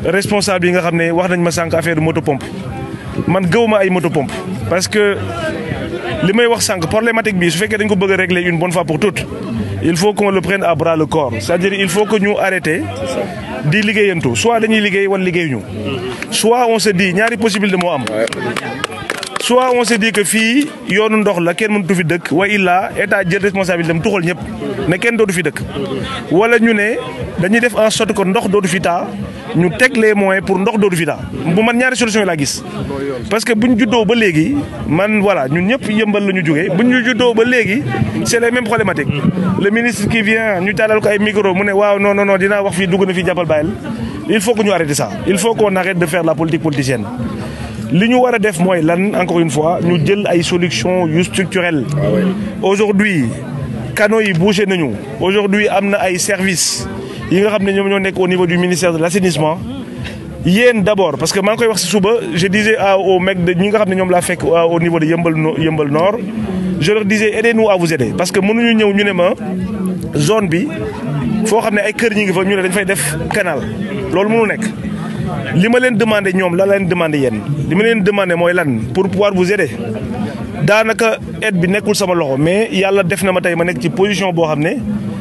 responsable yi nga xam ne wax nañ ma sànq affaire moto pompe man gëwuma ay moto pompe parce que li may wax sànq problématique bi su fekkee dañ ko bëgg a régler une bonne fois pour toutes il faut qu'on le prenne à bras le corps c'est-à-dire il faut que ñu arrêter di liggéeyantu soit dañuy liggéey wala liggéeyuñu soit on se dit ñaari possibilité moo am soit on se dit que fii yoonu ndox la kenn mënatu fi dëkk wa illa état jël responsabilité am tuxal ñëpp ne kenn dootu fi dëkk wala ñu ne dañuy def en sorte que ndox dootu fi taa ñu teg les moyens pour ndox dootu fi taa bu man ñaari solution yi laa gis parce que buñ juddoo ba léegi man voilà ñun ñëpp yëmbal la ñu jógee buñ ñu juddoo ba léegi c'est les mêmes problématiques le ministre qui vient ñu taalal ko ay micro mu ne waaw non dinaa wax fii dugg na fii jàppal bàyyil il faut que ñu arrêter ça il faut qu'on arrête de faire la politique politicienne li ñu war a def mooy lan encore une fois ñu jël ay solutions yu structurelles aujourd'hui canaux yi bouché nañu aujourd'hui am na ay services yi nga xam ne ñoom ñoo nekk au niveau du ministère de l'assainissement yéen d'abord parce que maa ngi koy wax ci suba je disais au mec de ñi nga xam ne ñoom laa fekk au niveau de Yeumbeul Nord je leur disais aidez-nous à vous aider parce que mënuñu ñëw ñu ne ma zone bi foo xam ne ay kër ñi ngi fa ñu ne dañ fay def canal loolu mënu nekk li ma leen demandé ñoom la leen demandé yéen li ma leen demandé mooy lan pour pouvoir vous aider daanaka aide bi nekkul sama loxo mais yàlla def na ma tey ma nekk ci position boo xam ne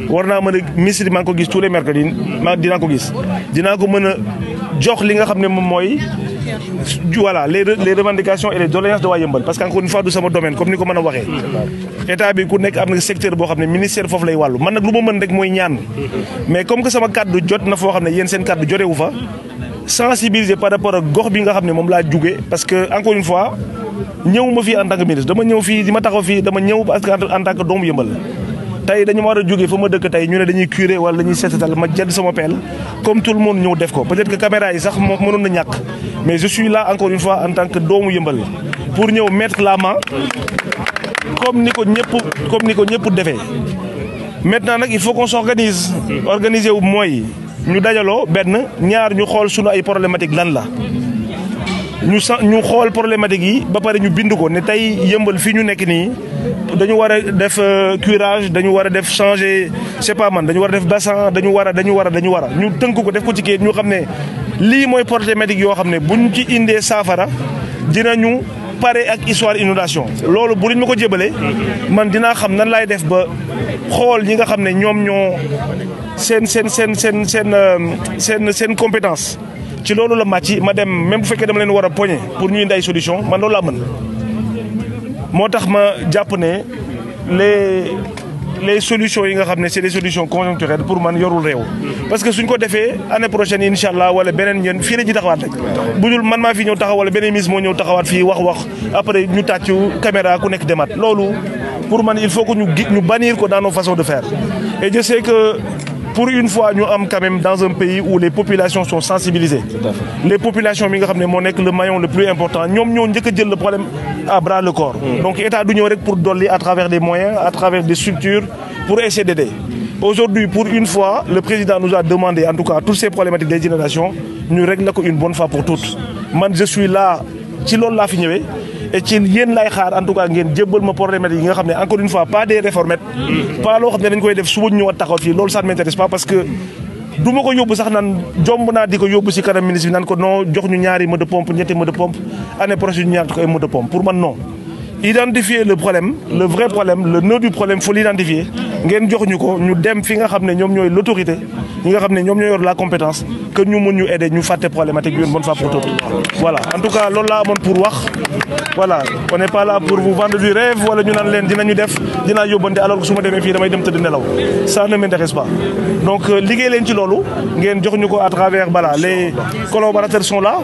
war naa mën a ministre maa ngi ko gis tous les mercredis dinaa ko gis dinaa ko mën a jox li nga xam ne moom mooy voilà les revendications et les doléances de waa Yeumbeul parce que encore une fois du sama domaine comme ni ko mën a waxee état bi ku nekk am na secteur boo xam ne ministère foofu lay wàllu man nag lu ma mën rek mooy ñaan mais comme que sama kàddu jot na foo xam ne yéen seen kàddu jotewu fa sensibiliser par rapport ak gox bi nga xam ne moom laa jugee parce que encore une fois ñëw ma fii en tant que ministre dama ñëw fii di ma taxaw fii dama ñëw parce que en tant que doomu Yeumbeul tey dañu ma war a jógee fa ma dëkk tey ñu ne dañuy curé wala dañuy seetatal ma jënd sama pelle comme tout le monde ñëw def ko peut-être que caméra yi sax moo mënoon na ñàkk mais je suis là encore une fois en tant que doomu Yeumbeul pour ñëw mettre la main comme ni ko ñëpp defee maintenant nag il faut qu'on s'organise organiser wu mooy ñu dajaloo benn ñaar ñu xool sunu ay problématique lan la ñu xool problématique yi ba pare ñu bind ko ne tey Yeumbeul fii ñu nekk nii dañu war a def curage dañu war a def changer c'est pas man dañu war a def bassin dañu war a ñu tënk ko def ko ci kayit ñu xam ne lii mooy problématique yoo xam ne buñ ci indee saafara dinañu pare ak histoire inondation loolu bu ñu ma ko jébalee man dinaa xam nan laay def ba xool ñi nga xam ne ñoom ñoo seen compétence ci loolu la màcc ma dem même bu fekkee dama leen war a poñe pour ñu indi ay solution man loolu laa mën moo tax ma jàpp ne les solutions yi nga xam ne c'est des solutions conjoncturelles pour man yorul réew parce que suñ ko defee année prochaine incha allah wala beneen ñeen fii la ñuy taxawaat rek bu dul man maa fi ñëw taxaw wala beneen ministre moo ñëw taxawaat fii wax après ñu tàccu caméra ku nekk demaat loolu pour man il faut que ñu bannir ko dans nos façons de faire et je sais que pour une fois ñu am quand même dans un pays où les populations sont sensibilisées les populations mi nga xam ne moo nekk le maillon le plus important ñoom ñoo njëkk a jël le problème à bras le corps donc état du ñëw rek pour dolli à travers des moyens à travers des structures pour essayer d'aider aujourd'hui pour une fois le président nous a demandé en tout cas toutes ces problématiques des inondations ñu régler ko une bonne fois pour toutes man je suis là ci loolu laa fi ñëwee et ci yéen lay xaar en tout cas ngeen jébbal ma problématique yi nga xam ne encore une fois pas des réformettes pas loo xam ne dañ koy def suba ñu ñëwaat taxaw fii loolu ça ne m'intéresse pas parce que du ma ko yóbbu sax naan jomb naa di ko yóbbu si kanam ministre bi naan ko non jox ñu ñaari moto pompe ñetti moto pompe année prochaine ñu ñaar ko ay moto pompe pour man non identifier le problème le vrai problème le nœud du problème faut l'identifier ngeen jox ñu ko ñu dem fi nga xam ne ñoom ñooy l'autorité ñi nga xam ne ñoom ñoo yor la compétence que ñu mun ñu aider ñu fàtte problématique bi une bonne fois pour toutes voilà en tout cas loolu laa amoon pour wax voilà on n'est pas là pour vous vendre du rêve wala ñu naan leen dinañu def dinaa yóbbante alors que su ma demee fii damay dem tëdd nelaw ça ne m'intéresse pas donc liggéey leen ci loolu ngeen jox ñu ko à travers voilà les collaborateurs sont là